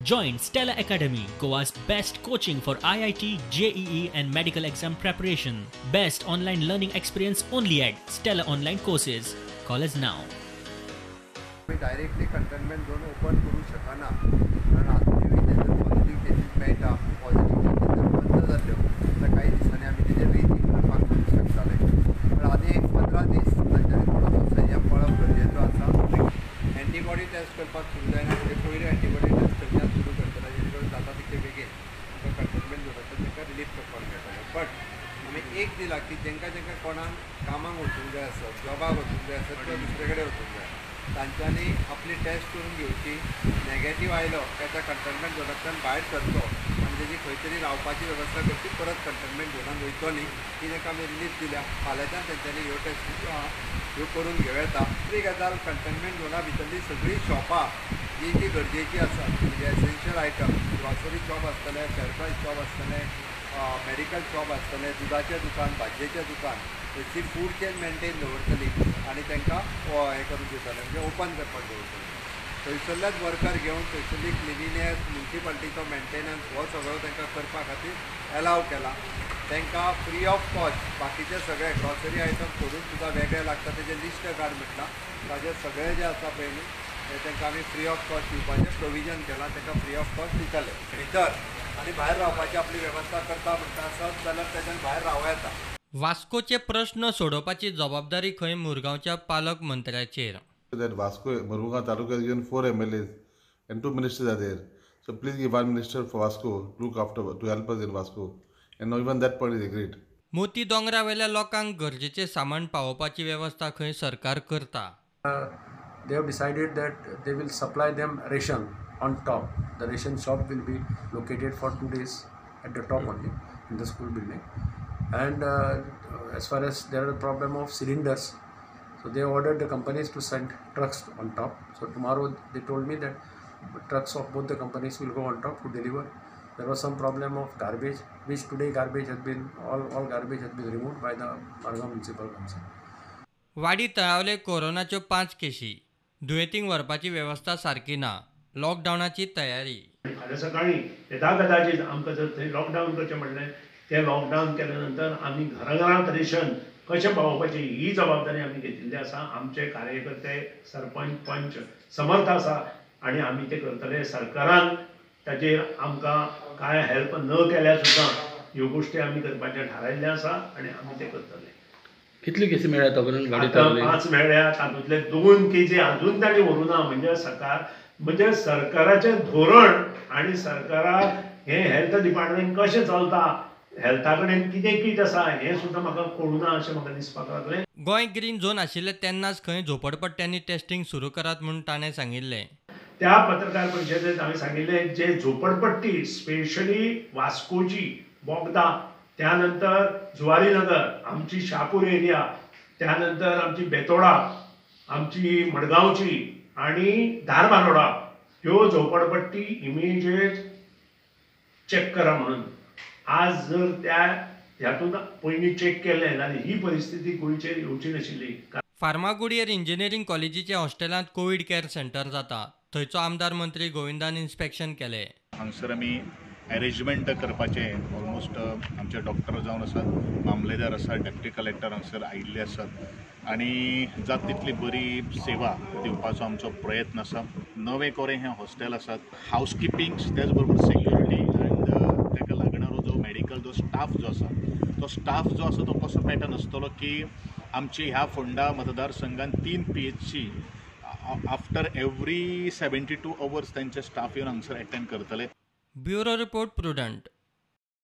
Join Stella Academy, Goa's best coaching for IIT, JEE and medical exam preparation. Best online learning experience only at Stella Online Courses. Call us now. Directly containment zone open करूं शकना, कारण आजूनय जर positive cases मेळटा, positive cases जर बंद जाल्यो जाल्यार कांय दिसांनी आमी तेजेर रिथींक करपाक शकताले. पण आनी एक 15 दीस तांच्यांनी थोडोसो संयम पाळप गरजेचो आसा. एंटीबॉडी टेस्ट करपाक सुरू जायना म्हणजे पयलीं एंटीबॉडी टेस्ट थंयच्यान सुरू करतले, जेणे करून जाता तितले बेगीन आमकां कंटेनमेंट झोनांतल्यान तांकां रिलीफ करपाक मेळटलें. बट आमी एक दिला की जेंकां जेंकां कोणाक कामाक वचूंक जाय आसत, जॉबाक वचूंक जाय आसत किंवा दुसरे कडेन वचूंक जाय, तांच्यांनी आपली टेस्ट करून घेवची. नेगेटीव आयलो काय त्या कंटेनमेंट झोनांतल्यान भायर सरचो आनी तेजी खंय तरी रावपाची वेवस्था करची, परत कंटेनमेंट झोनान वयचो न्ही, ही तांकां आमी रिलीफ दिल्या. फाल्यांच्यान तेंच्यांनी ह्यो टेस्ट ह्यो करून घेवं येता. दुसरी गजाल, कंटेनमेंट झोना भितरलीं सगळीं शॉपां जी जी गरजेची आसात, म्हणजे एसेन्शियल आयटम, ग्रॉसरी शॉप आसतलें, फेर प्रायस शॉप आसतलें, मेडिकल शॉप आसतलें, दुदाचें दुकान, भाजयेचें दुकान, थंयची फूड चेन मेनटेन दवरतली आनी तांकां हें करून दितले, म्हणजे ओपन करपाक दवरतले. थंयसरलेच वर्कर घेवन थंयसरली क्लिनिनेस, म्युनिसिपालिटीचो मेनटेनन्स हो सगळो तांकां करपा खातीर एलाव केला. तांकां फ्री ऑफ कॉस्ट बाकीचे सगळे ग्रॉसरी आयटम सोडून सुद्दां वेगळे लागता तेजें लिस्ट काड म्हटलां, ताजें सगळें जें आसा पळय न्ही तें तांकां आमी फ्री ऑफ कॉस्ट दिवपाचें प्रोविजन केलां, तांकां फ्री ऑफ कॉस्ट दितले. भितर आनी भायर रावपाची आपली वेवस्था करता म्हणटा आसत जाल्यार ताच्यान भायर रावं येता. वास्कोचे प्रश्न सोडोवपाची जबाबदारी खंय मुरगांवच्या पालक मंत्र्याचेर. That Vasco, Murgaon Taluka has given 4 MLAs and 2 ministers are there. So please give one minister for Vasco to look after, to help us in Vasco. And now even that point is agreed. मोती दोंगरावेल्या लोकांक गरजेचें सामान पावोवपाची वेवस्था खंय सरकार करता. They have decided that they will supply them ration on top. The ration shop will be located for 2 days at the top only in the school building. And as far as there are the problem of cylinders, so they ordered the companies to send trucks on top. So tomorrow they told me that trucks of both the companies will go on top to deliver. There was some problem of garbage, which today garbage has been all garbage has been removed by the Margao Municipal Council. वाडी तळावले कोरोनाच्यो 5 केशी, दुयेंतींक व्हरपाची वेवस्था सारकी ना, लॉकडावनाची तयारी. फाल्यां सकाळीं येता कदाचित आमकां जर थंय लॉकडावन करचें म्हणलें, तें लॉकडावन केल्या नंतर आमी घराघरांत रेशन कशें पावोवपाची ही जबाबदारी आमी घेतिल्ली आसा. आमचे कार्यकर्ते, सरपंच, पंच समर्थ आसा आनी आमी तें करतले. सरकारान ताचेर आमकां कांय हेल्प न केल्यार सुद्दां ह्यो गोश्टी आमी करपाचें थारायिल्लें आसा आनी आमी तें करतले. कितली केसी मेळ्ळ्या आतांपर्यंत? आतां 5 मेळ्ळ्या, तातूंतले 2 केजी अजून तांणी व्हरूं ना. म्हणजे सरकार, म्हणजे सरकाराचें धोरण आनी सरकाराक हें हेल्थ डिपार्टमेंट कशें चलता, हेल्था कडेन कितें कितें आसा हें सुद्दां म्हाका कळूना अशें म्हाका दिसपाक लागलें. गोंय ग्रीन झोन आशिल्लें तेन्नाच खंय झोपडपट्ट्यांनी टेस्टिंग सुरू करात म्हूण ताणें सांगिल्लें. त्या पत्रकार परिशदेंत हांवें सांगिल्लें, जे झोपडपट्टी स्पेशली वास्कोची, बोगदा, त्यानंतर जुवारी नगर, आमची शापूर एरिया, त्यानंतर आमची बेतोडा, आमची मडगांवची आनी धारबांदोडा, ह्यो झोपडपट्टी इमिजिएट चॅक करा म्हणून. आज जर त्या ह्यातून पयलीं चॅक केलें जाल्यार ही परिस्थिती गोंयचेर येवची नाशिल्ली. फार्मागुडयेर इंजिनियरींग कॉलेजीच्या हॉस्टेलांत कोवीड केअर सेंटर जाता, थंयचो आमदार मंत्री गोविंदान इन्स्पेक्शन केलें. हांगसर आमी एरेंजमेंट करपाचें ऑलमोस्ट आमचे डॉक्टर जावन आसात, मामलेदार आसात, डेप्युटी कलेक्टर हांगसर आयिल्ले आसात आनी जाता तितली बरी सेवा दिवपाचो आमचो प्रयत्न आसा. नवें कोरें हें हॉस्टेल आसात, हावसकिपींग, त्याच बरोबर सेक्युरिटी अँड ताका लागणारो जो मेडिकल जो स्टाफ जो आसा तो स्टाफ जो आसा तो कसो पॅटर्न आसतलो की आमची ह्या फोंडा मतदारसंघान 3 PHC after every 72 hours तांचे स्टाफ येवन हांगसर एटेंड करतले. Bureau report, Prudent.